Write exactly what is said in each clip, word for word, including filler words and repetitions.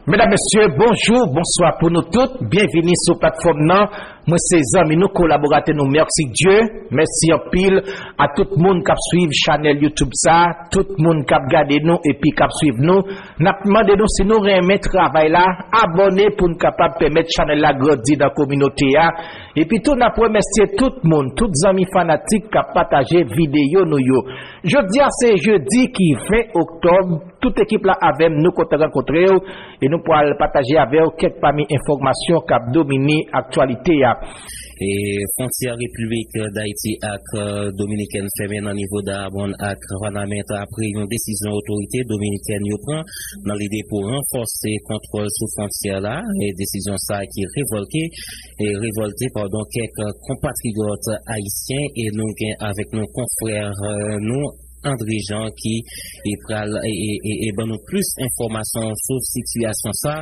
Medam, mesye, bonjou, bonswa pou nou tout. Byenvini sou platfòm nan. Mwen se zanmi nou, kolaboratè nou, Mercydye. Mèsi anpil a tout moun k ap swiv chanèl YouTube sa, tout moun k ap gade nou epi k ap swiv nou. N ap mande nou, si nou renmen travay la, abòne pou n kapab pèmèt chanèl la grandi nan kominote a. Epi tou, n ap remèsye tout moun, tout zanmi fanatik k ap pataje videyo nou yo. Jodi a se jedi ki ven oktòb. Tout ekip la avè m, nou kontan rankontre w e nou pral pataje avè w kèk pami enfòmasyon k ap domine aktyalite a. E fwontyè Repiblik Dayiti ak, eh, Dominikèn fèmen nan nivo Dahab ak Wanament apre yon desizyon otorite dominikèn yo pran nan lide pou ranfòse kontwòl sou fwontyè la. E desizyon sa a ki revòlke, e revòlte, padon, kèk konpatriyòt ayisyen, e nou gen avèk nou konfrè, eh, nou André Jean ki, e, pral, e, e, e, e ban nou plis enfòmasyon sou sitiyasyon sa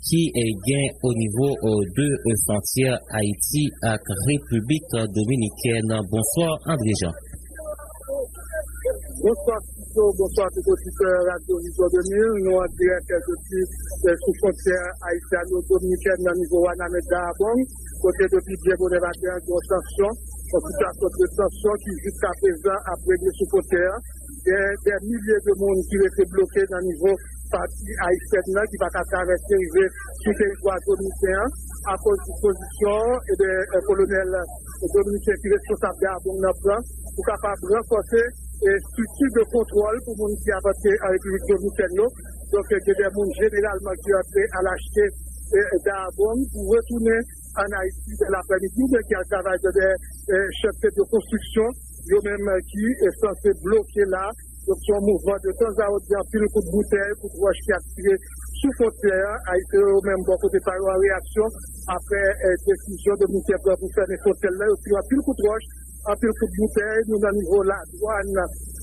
ki, e, gen o nivo, e, de, e, fwontyè Ayiti ak Repiblik Dominikèn. Bonswa, André Jean. Bonswa, Tito. Bonswa, tout oditè Radyo Vizyon de mil. Nou an dirèk depi, e, sou fwontyè ayisyano-dominikèn nan nivo Wanament Dahab, kote depi byen bonè maten an, gen yon tansyon, yon sitiyasyon de tansyon ki jiskaprezan ap regle sou fwontyè a. Gen dè milye de moun ki rete bloke nan nivo pati ayisyèn nan, ki pa ka travèse rive sou teritwa dominiken an, akoz dispozisyon, e ben, e, kolonèl dominiken ki responsab Dahab nan pran pou kapab ranfòse, e, estrikti de kontwòl pou moun ki ap antre an Repiblik Dominikèn yo. Donk, gen dè moun jeneralman ki antre al achte, e, Dahab pou retounen ann Ayiti nan laprèmidi, oubyen ki al travay nan dè, e, chantye de konstriksyon, yo menm, e, ki, e, sanse bloke la. Donk, se yon mouvman de tanzawòt, gen anpil kout boutèy, kout wòch ki ap tire sou fwontyè a. Ayisyen yo menm, bò kote pa yo, an reyaksyon, apre, e, desizyon dominiken pran pou fèmen fwontyè la, yo tire anpil kout wòch, anpil kout boutèy. Nou nan nivo ladwàn,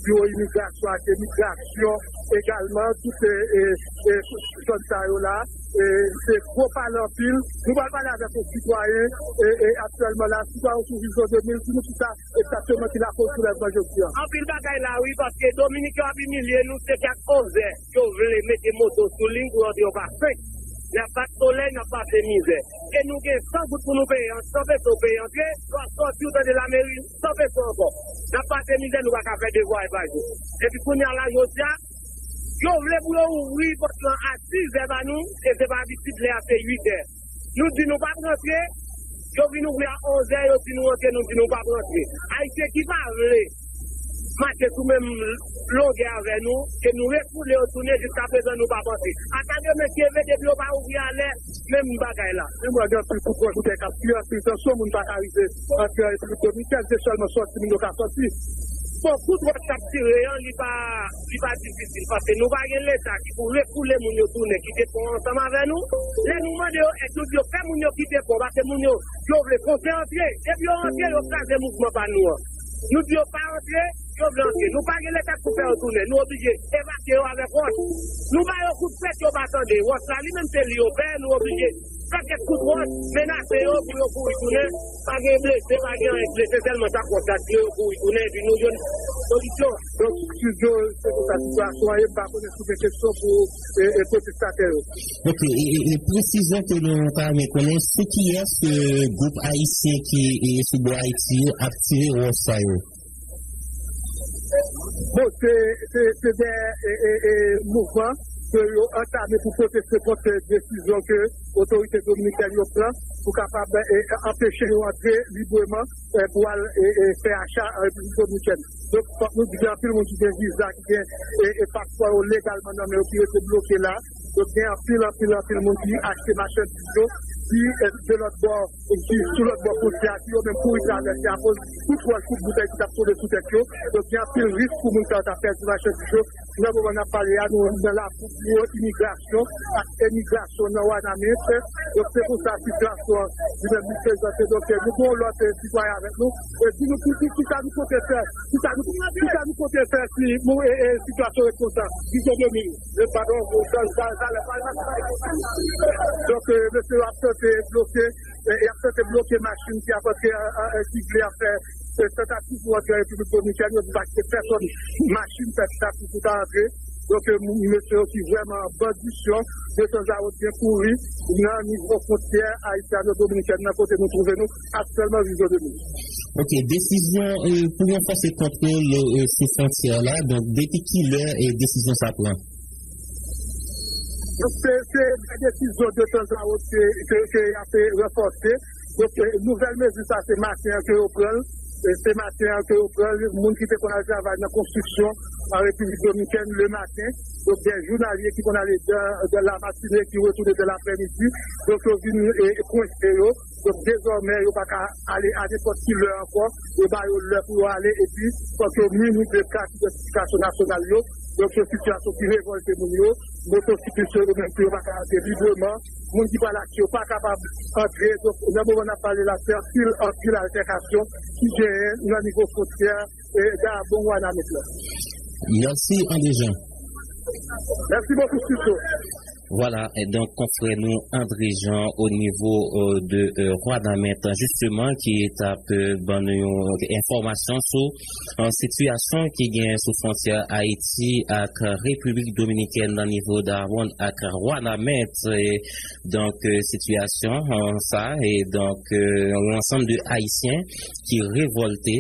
biwo imigrasyon ak emigrasyon egalman, tout, e, e, e, zòn sa yo la, e, se gwo pale anpil. Nou pral pale avèk yon sitwayen, e, e, aktyèlman la, sitwayen sou Vizyon de mil, di nou kisa egzakteman ki lakoz soulèvman jodi a. Anpil bagay la, wi, paske Dominiken yo ap imilye nou, se chak onzè yo vle mete moto sou liy pou yo antre, yo pa fenk. N ap bat solèy, n ap pase mizè. E nou gen san goud pou nou peye, san peso peye antre, w ap sòti, w tande lameri, san peso ankò. N ap pase mizè, nou pa ka fè devwa e pa jwe. Epi kounye a la, jodi a, yo vle pou yo ouvri pòt lan a sizè ba nou, e se pa abitid, lè a se uitè. Nou di nou p ap rantre, yo vin ouvri a onzè, yo di nou rantre, nou di nou p ap rantre. Ayisyen ki pa vle mache sou menm longè avè nou, ke nou refoule yo tounen, jiskaprezan nou p ap antre. Ata demen, Dye vle, depi yo pa ouvri alè, menm bagay la. Menm wè gen anpil kout wòch ki ap tire, anpil tansyon, moun pa ka rive antre an Repiblik Dominikèn, se sèlman sòti moun yo ka sòti. Bon, kout wòch k ap tire an, li pa, li pa difisil, paske nou pa gen Leta ki pou refoule moun yo tounen, kite pon an ansanm avè nou. Lè nou mande yo èd, nou di yo fè moun yo kite pon, paske moun yo, yo vle fòse antre. Depi yo antre, yo kraze mouvman pa nou an. Nou di yo pa antre, yo vle antre. Nou pa gen Leta pou fè yo tounen. Nou oblije evakye yo avèk wòch. Nou ba yo kout pèt, yo pa tande. Wòch la, li menm se li yo pè, nou oblije fè kèk kout wòch, menase yo pou yo kouri tounen. Pa gen blese, pa gen anyen, blese sèlman sa k wòch la tire, yo kouri tounen, epi nou jwenn solisyon. Donk, Studio, se konsa sitiyasyon an ye, m pa konnen si w gen kesyon pou, e, e, pwotestatè yo. Ok, e, e, e presizyon ke nou ta renmen konnen, se kiyès, e, gwoup ayisyen ki, e, sou bò Ayiti yo ap tire wòch sa yo? Bon, se, se, se de, e, e, e, mouvman ke yo antame pou pwoteste kont desizyon ke otorite dominikèn yo pran pou kapab, e, anpeche yo antre libreman, e, pou al, e, e, fè acha an Repiblik Dominikèn. Donk, fòk nou di gen anpil moun ki gen viza, ki gen, e, e, paspò yo legalman nan men yo, ki rete bloke la. Donk, gen anpil, anpil, anpil moun ki achte machandiz yo, ki, e, de lòt bò, e, ki sou lòt bò fwontyè a, ki yo menm kouri travèse akoz kout wòch, kout boutèy ki t ap tonbe sou tèt yo. Donk, gen anpil risk pou moun sa yo ta pèdi machandiz yo. Nan moman n ap pale a, nou nan lakou biwo imigrasyon ak emigrasyon nan Wanament. Donk, se pou sa sitiyasyon an li menm li prezante. Donk, nou gen yon lòt, e, sitwayen avèk nou. E di nou ki, ki, ki sa nou konte fè, ki sa nou, ki sa nou konte fè si nou, e, e, sitiyasyon ret konsa, Vizyon de mil. E, padon, sa, sa, sa, sa, donk, e, mesye yo ap tante bloke, e, y ap tante bloke machin ki ap antre, e, e, ki vle ap fè e tantativ pou antre an Repiblik Dominikèn, yo di pa kite pèsòn machin fè tantativ pou ta antre. Donk, e, moun, mesye yo ki vrèman an bandisyon, detanzawòt byen kouri nan nivo fwontyè ayisyano-dominikèn nan kote nou twouve nou aktyèlman, Rizo Denis. Ok, desizyon, e, pou ranfòse kontwòl, e, sou fwontyè la, donk, depi kilè, e, desizyon sa pran? Donk, se, se de desizyon detanzawòt ke, ke, ke y ap ranfòse. Donk, e, nouvèl mezi sa, se maten an ke yo pran l. E, se maten an ke yo pran l. Moun ki te konn al travay nan konstriksyon an Repiblik Dominikèn le maten. Donk, gen jounalye ki konn ale dan, dan lamatinée, ki retounen dan laprèmidi. Donk, yo vin, e, e, kwense yo. Donk, dezòmè, yo pa ka ale a nenpòt ki lè ankò. Yo ba yo lè pou yo ale, epi fòk yo mini de kat idantifikasyon nasyonal yo. Donk, se yon sitiyasyon ki revòlte moun yo. Motosiklis yo, yo menm tou, yo pa ka antre libreman. Moun ki pral achte yo pa kapab antre. Donk, nan moman n ap pale la, se anpil, anpil altèkasyon ki genyen nan nivo fwontyè, e, Dayabon Wanament la. Mèsi, André Jean. Mèsi bokou, Sito. Vwala, e donk, konfrè nou André Jean o nivo, e, de, e, Wanament, jisteman, ki t ap, e, ban nou yon enfòmasyon sou, e, sitiyasyon ki gen sou fwontyè Ayiti ak Repiblik Dominikèn nan nivo Dayabon ak Wanament. E donk, e, sitiyasyon, e, sa, e donk, e, yon ansanm de Ayisyen ki revòlte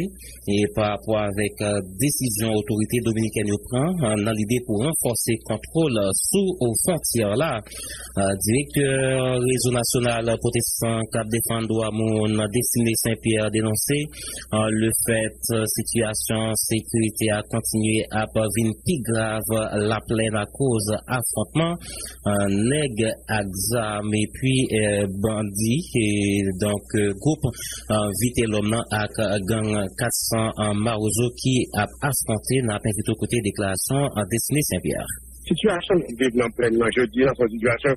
e pa rapò avèk, e, desizyon otorite dominikèn yo pran, e, nan lide pou ranfòse kontwòl, e, sou, e, fwontyè la. E, direktè Rezo Nasyonal Pwotestan k ap defann dwa moun, Destiné Saint Pierre, denonse, e, lefèt, e, sitiyasyon sekirite a kontinye ap vin pi grav, e, Laplèn akoz afwontman, e, nèg ak zam epi, e, bandi, e, donk, e, gwoup, e, Vitelòm nan ak, e, gang kat san, e, Mawozo ki ap afwonte. N ap envite w koute deklarasyon, e, Destiné Saint Pierre. Sitiyasyon n ap viv nan Plèn nan jodi a, se yon sitiyasyon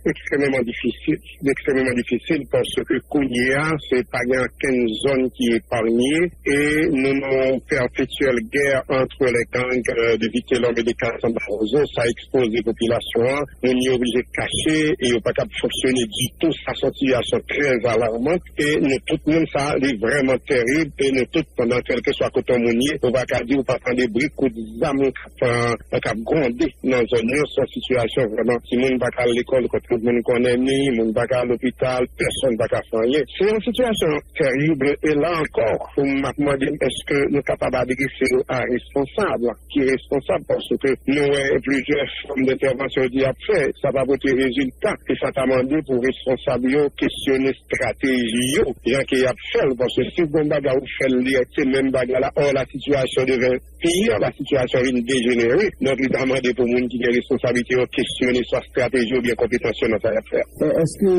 ekstrèmeman difisil. Ekstrèmeman difisil paske kounye a, se pa gen okenn zòn ki epanye e nou nan yon pèpetyèl gè ant les gangs, euh, de Vitelhomme et de Cassandra Roseau. Sa ekspoze popilasyon an, moun yo oblije kache e yo pa kab fonksyone ditou. Sa se yon sitiyasyon trè alarman e nou tout moun sa, li vrèman terib e nou tout, pandan kèlkeswa kote yon moun ye, ou pa ka di ou pa tande bri kout zam k ap, euh, k ap gwonde nan zòn yo. Se yon sitiyasyon vrèman, timoun pa ka al lekòl, kot tout moun konnen ni, moun pa ka al lopital, pèsonn pa ka fè anyen. Se yon sitiyasyon terib e la ankò, m ap mande m èske nou kapab adrese yo a responsab, ki responsab, paske nou wè plizyè fòm dentèvansyon yo di y ap fè, sa pa pote rezilta. E sa ta mande pou responsab yo kesyone estrateji yo, jan ke y ap fè l, paske si gon bagay ou fè l dirèk, se menm bagay la, or la situation devient pire, la situation vin dejenere. Donk, li ta mande pou moun ki gen responsablite yo kesyone swa estrateji oubyen konpetans yo nan sa y ap fè a. E, èske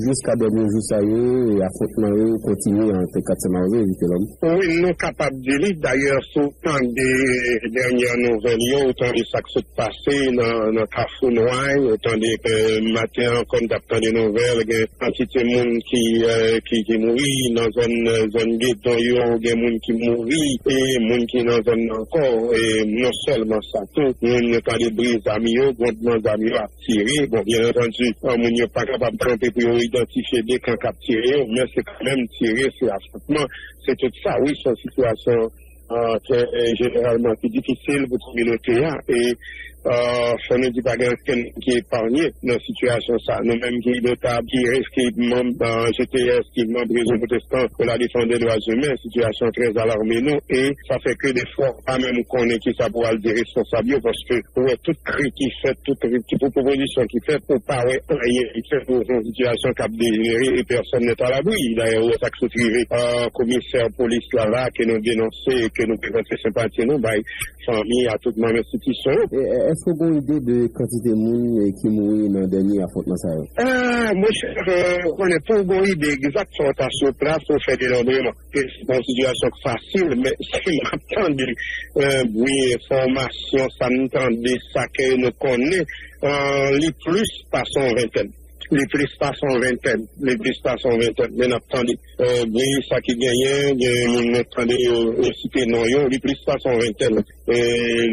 jiska dènye jou sa yo, e afwontman yo kontinye ant Kat Sen Mawzo e Vitelòm? Wi, nou kapab di li. Dayè, si w tande dènyè nouvèl yo, ou tande sa k sot pase nan, nan Kafou Nway, ou tande, e, maten an ankò, n t ap tande nouvèl, gen kantite moun ki, e, ki, ki mouri nan zòn, zòn Gedon yo, gen moun ki mouri, e moun ki nan zòn nan ankò, e non sèlman sa, tou moun yo tande bri zam yo, gwondman zam yo ap tire. Bon, byen antandi, moun yo pa kapab kanpe pou yo idantifye de kan k ap tire yo, men se kanmenm tire, se afwontman, se tout sa. Wi, se yon sitiyasyon, e, trè, e, jeneralman ki difisil pou kominote a. E, e, fò nou di pa gen okenn moun ki epanye nan sitiyasyon sa. Nou menm ki notab, ki res-, ki manm, e, G T S, ki manm Réseau Protestant pour la Défense des Droits Humains, sitiyasyon trè alarme nou. E sa fè ke defwa, ou pa menm konnen kisa pou al di responsab yo, paske ou wè tout kri ki fèt, tout kri ki, pou pwopozisyon ki fèt, ou pa wè anyen ki fèt pou yon sitiyasyon k ap dejenere e pèsonn nèt alabri. Dayè, ou wè sa k sot rive, e, komisè polis la, la, ke nou denonse e ke nou prezante senpati nou bay fanmi a tout manm enstitisyon yo. E, e, èske w gen yon ide de kantite moun, e, ki mouri nan dènye afwontman sa yo? E, monchè, e, ou konnen, pou w gen yon ide egzak, fò w ta sou plas, fò w fè denonbreman. E se pa yon sitiyasyon k fasil, men si m ap tande, e, bri enfòmasyon, sa n tande, sa ke nou konnen, e, li plis pase yon ventèn. Li plis pase yon ventèn, li plis pase yon ventèn, men n ap tande. Bri sa ki genyen, gen moun nou tande yo, yo site non yo, li plis pase yon ventèn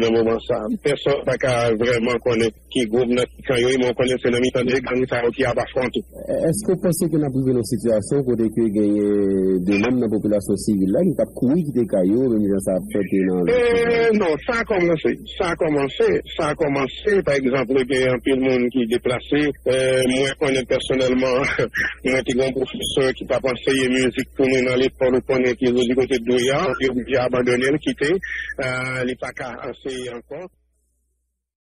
nan moman sa. Pèsonn pa ka vrèman konnen ki gwoup nan ki kan yo ye, men w konnen se nan mitan de gang sa yo ki ap afwonte. Èske w panse ke n ap rive nan yon sitiyasyon kote ke genyen de manm nan popilasyon sivil la ki t ap kouri kite kay yo, menm jan sa ap fèt nan lòt peyi? Non, sa a kòmanse. Sa a kòmanse, sa a kòmanse. Pa egzanp, gen anpil moun ki deplase. Mwen konnen pèsonèlman, mwen te gen yon pwofesè ki t ap anseye mizik pou nou nan lekòl, ou konnen ki jodi kote dwe a, li oblije abandone l, kite, li pa ka anseye ankò.